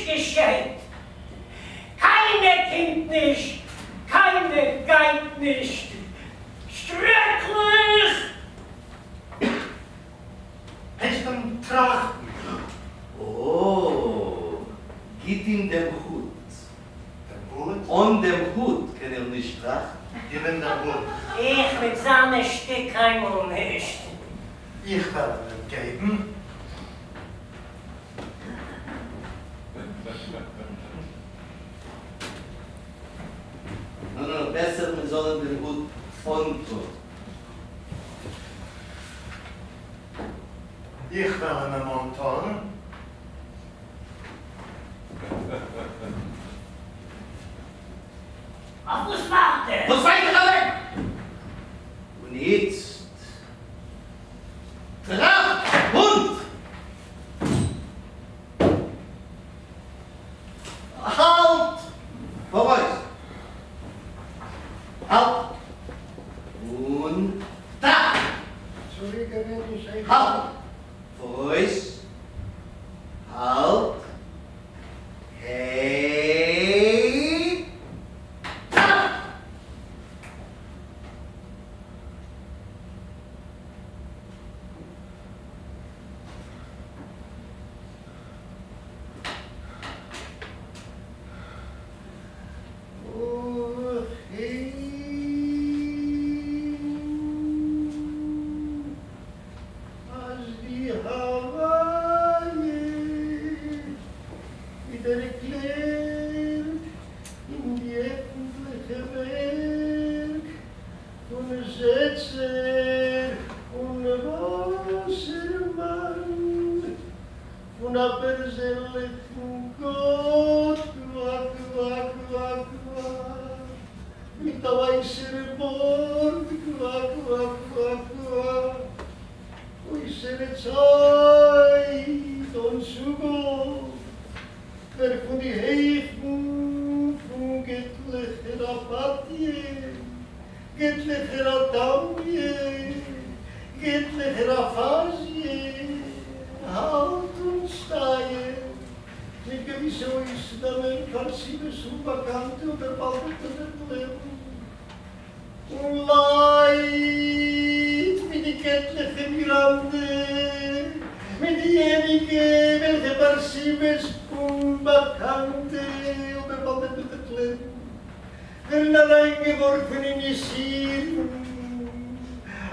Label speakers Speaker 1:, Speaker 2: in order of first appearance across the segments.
Speaker 1: נישט געשעט. קיינער קומט נישט, קיינער גייט נישט. שרעקליך!
Speaker 2: הייסט אים טראכטן.
Speaker 3: אָ, גיט אים דעם הוט.
Speaker 2: דעם הוט?
Speaker 3: אָן דעם הוט קען ער נישט טראכטן.
Speaker 2: גיב אים דעם הוט.
Speaker 1: איך מיט זיינע שטיק קיינמאל נישט.
Speaker 2: איך וועל אים אים געבן.
Speaker 3: נו, נו, בעסער מען זאל אים דעם הוט אנטון.
Speaker 2: איך וועל אים אים אנטון.
Speaker 1: אויף וואס ווארט ער?
Speaker 3: וואס ווייס איך אליין? און איצט טראכט, הונט! האלט! פאראויס! האלט! און טראכט! האלט! פאראויס! האלט! העי! טראכט!
Speaker 2: ובכן, אז די הוויה ווי ערקלערט אין די עפנטליכע ווערק פון זעצער און וואסערמאן, פון א פערזענליכן גאט, קווא קווא קווא קווא, מיט א ווייסער בארד, קווא קווא קווא קווא, אויסער צייט און צוגאב, ווער פון די הייכן פון געטליכער אפאטיע, געטליכער אטאמיע, געטליכער אפאזיע, האלט אונז טייער, מיט געוויסע אויסנאמען פאר סיבות אומבאקאנטע אבער באלד וועט מען ערקלערן. און לייט מיט די געטליכע מיראנדע, מיט די יעניגע וועלכע פאר סיבות אומבאקאנטע אבער באלד וועט מען ערקלערן, ווערן אריינגעווארפן אין יסורים,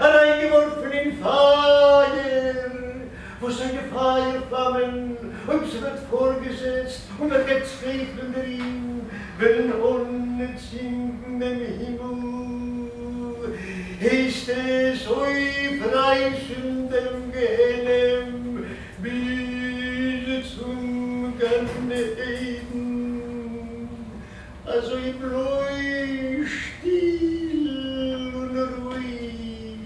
Speaker 2: אריינגעווארפן אין פייער, וואס זיינע פייער פלאמען, אויב ס'ווערט פארגעזעצט און מען גייט צווייפלען דערין, וועלן אנצינדן דעם הימל, הייסט עס אויפרייסן דעם גיהנום ביז צום גן עדן. אזוי בלוי שטיל און רואיג,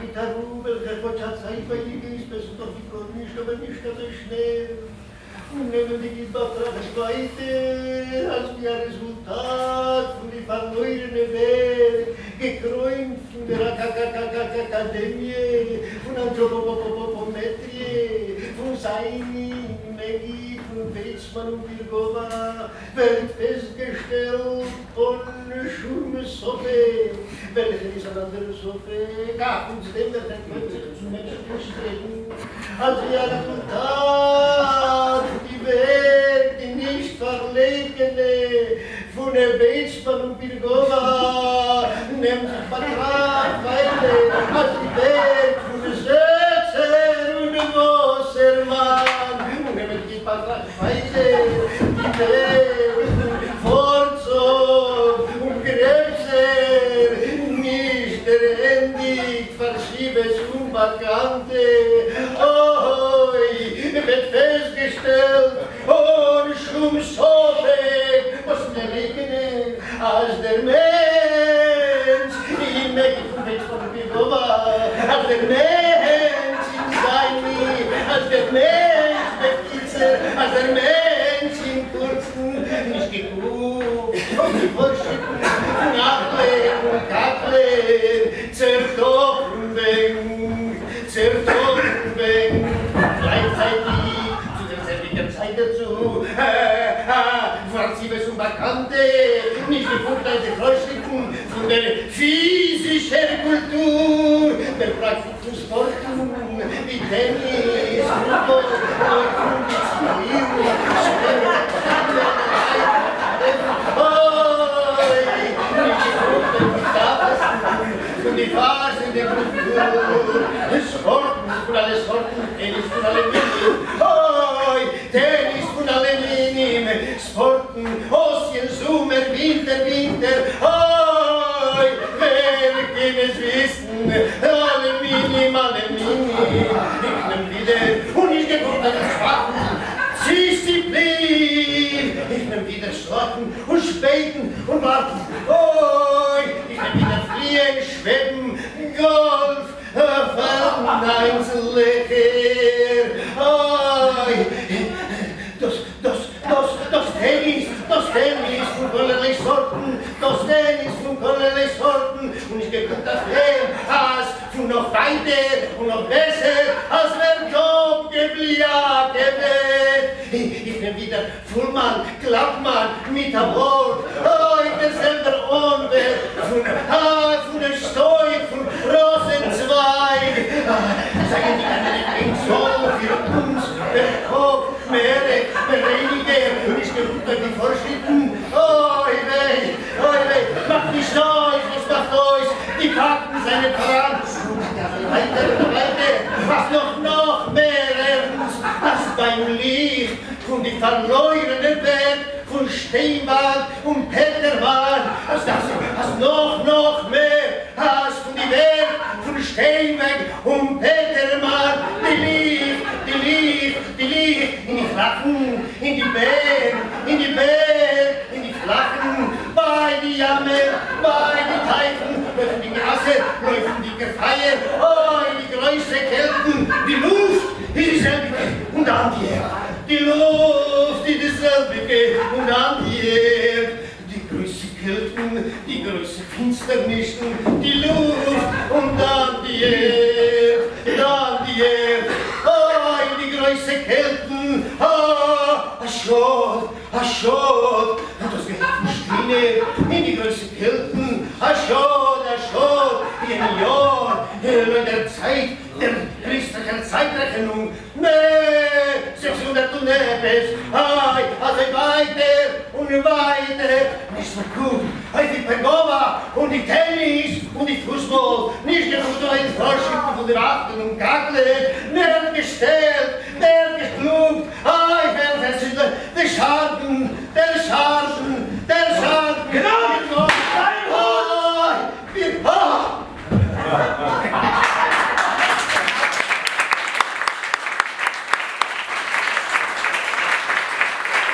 Speaker 2: מיט א רו וועלכע כאטש א צייטווייליגע איז בעסער דאך ווי גארנישט אבער נישט אזוי שנעל, און נעמענדיג אין באטראכט ווייטער אז ווי א רעזולטאט פון די פארלוירענע ווערק געקרוינט פון דער אקאקאקאקאקאדעמיע פון אנטראפאפאפאפאמעטריע פון זייני מעגי פון וועצמאן און פירגאווא ווערט פעסטגעשטעלט אן שום ספק, וועלכער איז אן אנדערע ספק, אחוץ דעם וועלכער קלויבט זיך צום מענטשליכן שטרעבן, אז ווי א רעזולטאט פון די ווערק די נישט פארלעגענע פון וועצמאן און פירגאווא, נעמט זיך באטראכט ווייטער אז די ווערק פון זעצער און וואסערמאן, און נעמענדיג אין באטראכט ווייטער די ווערק פארצאג און גרעבסער, נישט דערהענדיגט פאר סיבות אומבאקאנטע, אוי, ווערט פעסטגעשטעלט אן שום ספק וואס מיר לייקענען אז דער מענטש אין מעגי פון וועצמאן און פירגאווא, אז דער מענטש אין זייני, אז דער מענטש בקיצור, אז דער מענטש אין קורצן, נישט געקוקט אויף די פארשריטן פון אכלען און קאקלען, צערטאפן בענק, צערטאפן בענק, גלייכצייטיג צו דער זעלביגער צייט דערצו. סיבות אומבאקאנטע, נישט געקוקט אויף די פארשריטן פון דער פיזישער קולטור, דער פראקטיק פון ספארטן ווי טעניס, פוטבאל, לויפן, ביציקלירן, שווימען, רייטן, אוי, נישט געקוקט אויף די זאפאסן פון די פארשענדע קולטור, ספארטן פון אלע סארטן, טעניס פון אלע מינים, אוי, טעניס פון אלע מינים, ספארטן, אסיען, זומער, ווינטער, ווינטער, אוי, ווער קען עס וויסן, אלע מינים, אלע מינים, איך נעם ווידער, און נישט געקוקט אויף דעם שוואכן דיסציפלין, איך נעם ווידער שלאפן און שפעטן און ווארטן, אוי, איך נעם ווידער פליען, שוועבן, גאלף, פארן איינזלעכער, אוי, דאס, דאס, דאס, דאס טעניס, דאס טעניס פון כלערליי סארטן, דאס טעניס פון כלערליי סארטן, און נישט געקוקט אויף דעם, אז פון נאך ווייטער און נאך בעסער, אז ווערט אפגעבליאקעוועט. איך בין ווידער פולמאן, גלאטמאן, מיט א ווארט, אוי, דער זעלבער אנווער פון, אה, פונעם שטויב פון ראזענצווייג, זייענדיג אן עלעקטרין צאל פיר אונז דער קאפ מער מער ווייניגער נישט געקוקט אויף די פארשריטן, אוי וויי, אוי וויי, מאכט נישט אויס וואס מאכט אויס, די פאקטן זענען פאראן, און טאקע אזוי ווייטער און ווייטער, אז נאך נאך מער ערנסט, אז ביים ליכט פון די פארלוירענע ווערק פון שטיינבארג און פעטערמאן, אז דאס אז נאך נאך מער אז פון די ווערק פון שטיינבערג און פעטערמאן, די ליכט, די ליכט, די ליכט אין די פלאכן, אין די בערג, אין די בערג, אין די פלאכן, ביי די ימער, ביי די טייכן, לויפנדיקע וואסער, לויפנדיקער פייער, אוי, די גרויסע קעלטן, די לופט איז די זעלביקע און דאן די ערד, די לופט איז די זעלביקע און דאן די ערד, די גרויסע קעלטן, די גרויסע פינסטערנישן, די לופט און דאן די ערד, דאן די ערד, אוי, די גרויסע קעלטן, אה, א שאד, א שאד, האט דאס געהערט פון שטינער, אין די גרויסע קעלטן, א שאד, א שאד, יענע יאר, לויט דער צייט, דער קריסטליכער צייטרעכענונג, נע, 600 און עפעס, איי, אזוי ווייטער און ווייטער, נישט פארקוקט אויף די פעגאווא און די טעניס און די פוסבאל, נישט געקוקט אויף די פארשריטן פון די וואכטן און גאגלען, ווערט געשטעלט, ווערט געקלאגט, אה!